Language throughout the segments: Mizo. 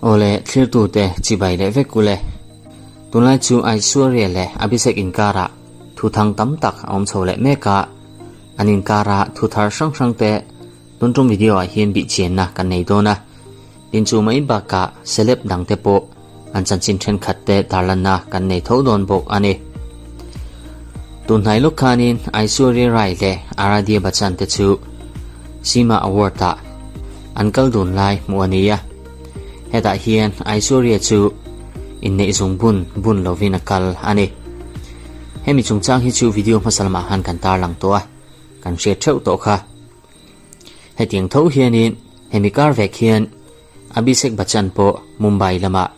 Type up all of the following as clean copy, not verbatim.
Awle thlirtute chibai leh vek ule. Tunlai chu Aishwarya leh Abhishek inkarah thuthang tam tak a awm chho leh mek a, an inkara thuthar hrang hrang te tun tum video ah hian bihchianna kan nei dawn a. Tin chu mai bakah celeb dang te pawh an chanchin thenkhat te tarlanna kan nei tho dawn bawk a ni. Tunhnai lawk khanin Aishwarya Rai leh Aaradhya Bachchan te chu Sima Award ah an kal dun lai hmuh a ni a. Hetah hian Aishwarya chu inneih zungbun bun lovin a kal a ni. Hemi chungchang hi chu video hmasa lamah khan kan tarlang tawh a, kan hriat theuh tawh kha. Hetiang tho hianin hemi kar vek hian Abhishek Bachchan pawh Mumbai lamah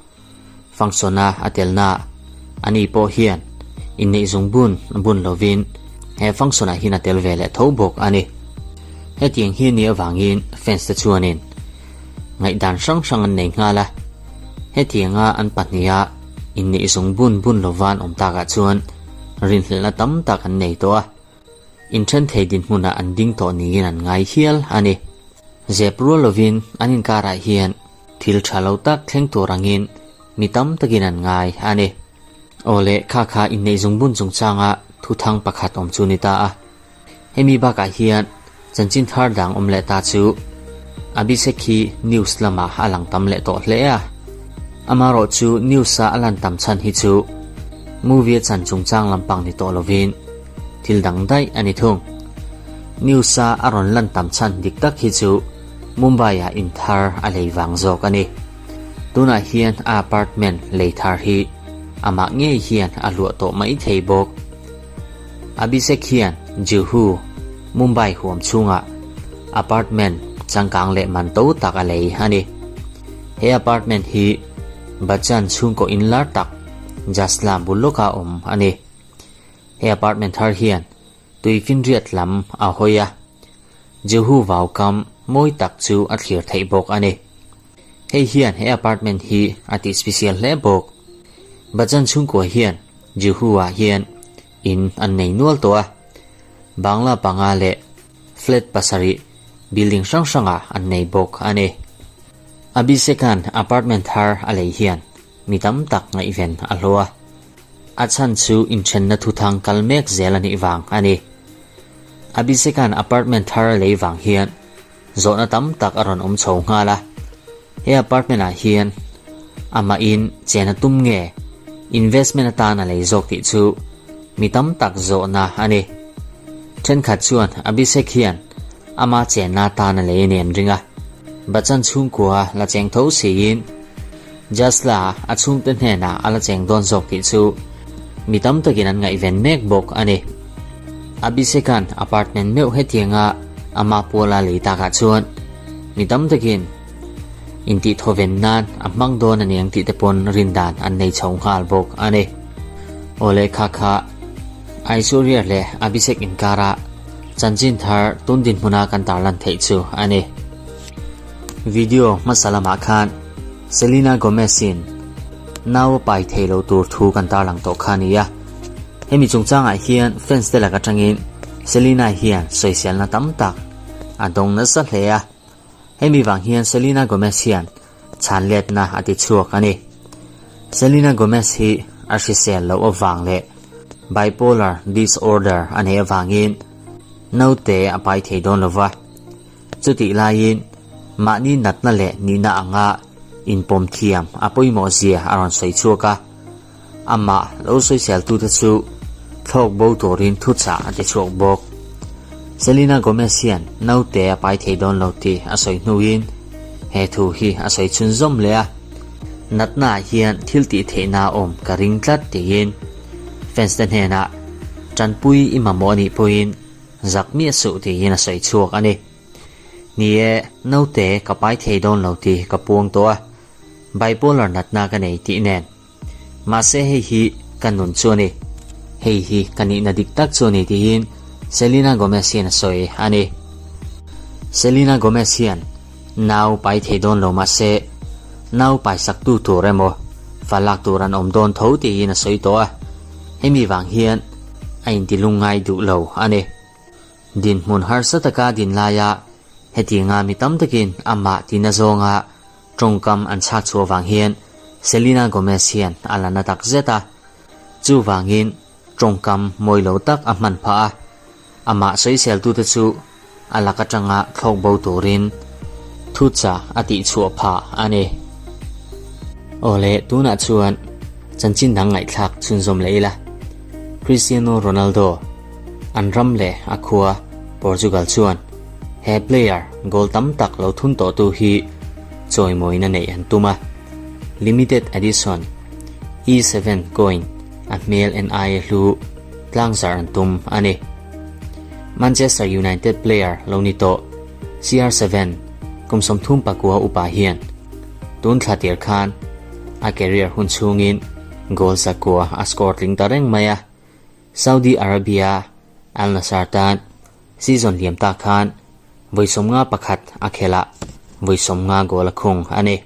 function-a a telna ani pawh hian inneih zungbun bun lovin he function-ah hian a tel ve leh tho bawk a ni. Hetiang hi ni avangin fans te chuanin ngaihdan hrang hrang an nei nghal a, hetianga an pahniha inneih zungbun bun lova an awm takah chuan rinhlelhna tam tak an nei tawh a. Inthen thei dinhmunah an ding tawh niin an ngai hial a ni. Zep rual lovin an inkarah hian thil tha lo tak thleng tur angin mi tam takin an ngai a ni. Aw le, kha kha inneih zungbun chungchanga thuthang pakhat awm chu ni ta a. Hemi bakah hian chanchin thar dang awm leh ta chu Abhishek hi news lamah a lang tam leh tawh hle a. Amaherawhchu news-a a lan tam chhan hi chu movie a chan chungchang lampang ni tawh lovin thil dang daih a ni thung. News-a a rawn lan tam chhan dik tak hi chu Mumbai-ah in thar a lei vang zawk a ni. Tunah hian a apartment lei thar hi amah ngei hian a luah tawh mai thei bawk. Abhishek hian Juhu, Mumbai huam chhungah apartment changkang leh man to tak a lei a ni. He apartment hi Bachchan chhungkaw in lar tak Jasla bul lawka awm a ni. He apartment thar hian tuifinriat lam a hawi a, Juhu vau kam mawi tak chu a thlir theih bawk a ni. Hei hian he apartment hi a ti special hle bawk. Bachchan chhungkua hian Juhu-ah hian in an nei nual tawh a, bangla panga leh flat pasarih building hrang hrangah an nei bawk a ni. Abhishek-a'n apartment thar a lei hian mi tam tak ngaihven a hlawh a, a chhan chu inthenna thuthang kal mek zel a nih vang a ni. Abhishek-a'n apartment thar a lei vang hian zawhna tam tak a rawn awm chho nghal a, he apartment ah hian amahin chen a tum nge investment atan a lei zawk tih chu mi tam tak zawhna a ni. Thenkhat chuan Abhishek hian ama chenna atan a lei a ni an ring a, Bachchan chhungkua la cheng tho siin Jasla a chhungte hnenah a la cheng dawn zawk tih chu mi tam takin an ngaihven mek bawk a ni. Abhishek-a'n apartment meuh hetianga ama puala lei takah chuan mi tam takin intihthaw-ven nan a hmang dawn a niang tih te pawn rindan an nei chho nghal bawk a ni. Aw leh kha kha Aishwarya leh Abhishek inkara chanchin thar tun dinhmuna kan tarlan theih chu a ni. Video hmasa lamah khan Selena Gomez-in nau a pai thei lo tur thu kan tarlang tawh kha a ni a. Hemi chungchangah hian fans te lak atangin Selena hian sawiselna tam tak a dawng nasa hle a. Hemi vang hian Selena Gomez hian chhan letna a ti chhuak a ni. Selena Gomez hi a hrisel loh avang leh bipolar disorder a neih avangin naute a pai thei dawn lova. Chutih laiin mahni natna leh nihna anga inpawm thiam a pawimawh zia a rawn sawi chhuak a, amah lo sawiseltute chu thlawk bo turin thuchah a ti chhuak bawk. Selena Gomez hian naute a pai thei dawn lo tih a sawi hnuin he thu hi a sawi chhunzawm leh a, Natnaah hian thil tih theihna a awm ka ring tlat tiin fans te hnenah tanpui i mamawh a nih pawhin Zak miah suh tiin a sawi chhuak a ni. Ni e, naute ka pai thei dawn lo tih ka puang tawh a, bipolar natna ka nei tih nen. Mahse hei hi ka nun chu a ni. Hei hi ka nihna dik tak chu a ni tiin Selena Gomez hian a sawi a ni. Selena Gomez hian nau pai thei dawn lo mahse nau paisaktu tur emaw fa lak tur an awm dawn tho tiin a sawi tawh a. Hemi vang hian a intilung ngai duh lo a ni. Dinhmun harsa taka din laia Hetianga mi tam takin amah tina zawnga tawngkam an chhak chhuah vang hian Selena Gomez hian a la na tak zet a. Chuvangin tawngkam mawi lo tak a hman phah a, amah sawiseltute chu a lak atanga thlawk bo turin thucha a tihchhuah phah a ni. Awle, tunah chuan chanchin dang ngaihthlak chhunzawm leh ila. Cristiano Ronaldo an ram leh a khua Portugal chuan he player goal tam tak lo thun tawhtu hi chawimawina neih an tum a. Limited edition E7 coin a hmel en aia hlu tlangzarh an tum a ni. Manchester United player lo ni tawh CR7 kum 34 upa hian tun thla tir khan a career hun chhungin goal 9 a score tling ta reng mai a. Saudi Arabia Al Nassr tan season liam ta khan vawi 51 a khelh a, vawi 50 goal a khung a ni.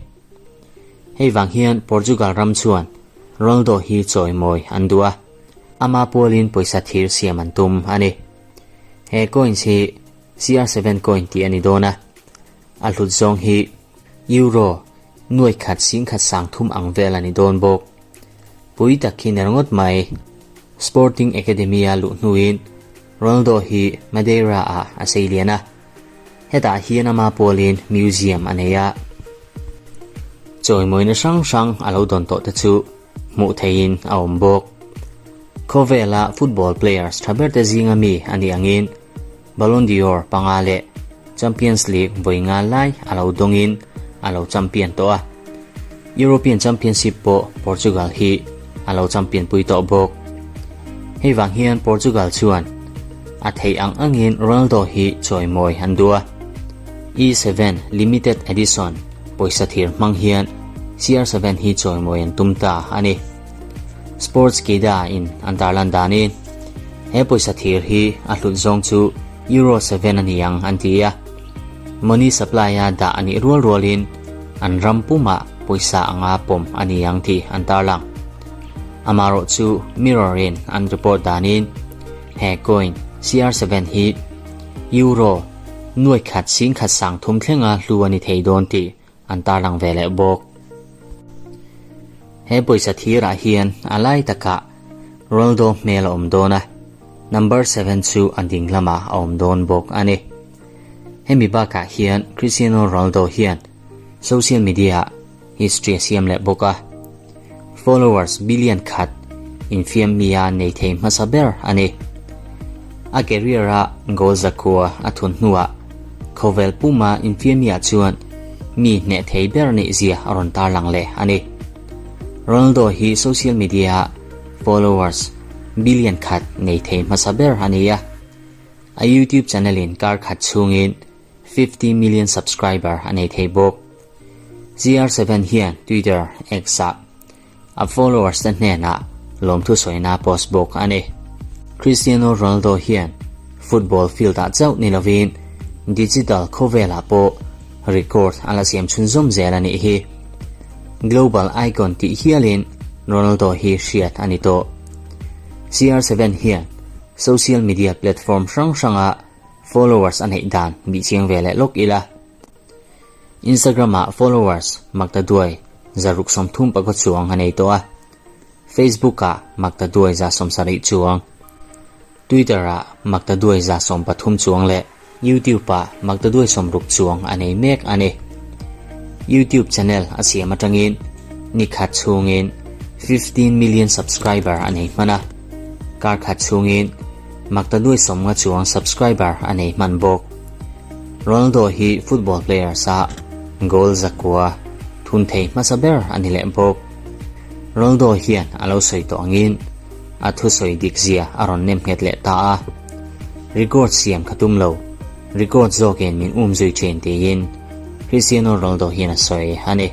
Hei vang hian Portugal ram chuan Ronaldo hi chawimawi an duh a, ama pualin pawisa thir siam an tum a ni. He coins hi CR7 coin tih a ni dawn a, a hlut zawng hi Euro nuai khat sing khat sang thum ang vel a ni dawn bawk. Pui tak hi ner ngawt mai. Sporting Academy-a luh hnuin Ronaldo hi Madeira-ah a sei lian a. Hetah hian ama pualin museum a nei a. Chawimawina hrang hrang a lo dawn tawh te chu hmuh theihin a awm bawk. Khawvela football players tha ber te zinga mi a nih angin Ballon d'Or panga leh Champions League vawi nga lai a lo dawngin a lo champion tawh a. European Championship pawh Portugal hi a lo champion pui tawh bawk. Hei vang hian Portugal chuan a theih ang angin Ronaldo hi chawimawi an duh a. E7 Limited Edition pawisa thir hmang hian CR7 hi chawimawi an tum ta a ni. Sportskeeda in an tarlan danin he pawisa thir hi a hlut zawng chu Euro 7 a ni ang an ti a. Money supply a dah a nih rual rualin an ram pumah pawisa anga pawm a ni ang tih an tarlang. Amarawh chu Mirror in an report danin he coin CR7 hi Euro nuai khat sing khat sang thum thlenga hlu a ni thei dawn tih an tarlang ve leh bawk. He pawisa thirah hian a lai takah Ronaldo hmel a awm dawn a, number 7 chu a ding lamah a awm dawn bawk a ni. Hemi bakah hian Cristiano Ronaldo hian social media ah history a siam leh bawk a, followers billion khat infiam mi a nei thei hmasa ber a ni. A career a goal 9 a thun hnuah khawvel puma infiam mi ah chuan mi hneh thei ber neih zia a rawn tarlang leh a ni. Ronaldo hi social media ah followers billion khat nei thei hmasa ber a ni a. A YouTube channel in kar khat chhungin 50 million subscriber a nei thei bawk. CR7 hian Twitter X ah a followers te hnenah lawmthu sawina post bawk a ni. Cristiano Ronaldo hian football field ah chauh ni lovin digital khawvelah pawh record a la siam chhunzawm zel a nih hi. Global icon tih hialin Ronaldo hi hriat a ni tawh. CR7 hian social media platform hrang hranga followers a neih dan bih chiang ve leh lawk ila. Instagram ah followers maktaduai 634 chuang a nei tawh a, Facebook ah maktaduai 70 chuang, Twitter ah maktaduai 130 chuang leh YouTube ah maktaduai 60 chuang a nei mek a ni. YouTube channel a siam atangin ni khat chhungin 15 million subscriber a nei hman a, kar khat chhungin maktaduai 50 chuang subscriber a nei hman bawk. Ronaldo hi football players ah goal 9 thun thei hmasa ber a ni leh bawk. Ronaldo hian a lo sawi tawh angin a thusawi dik zia a rawn nem nghet leh ta a. Record siam kha tum lo, record zawkin min um zui thin tiin Cristiano Ronaldo hian a sawi a ni.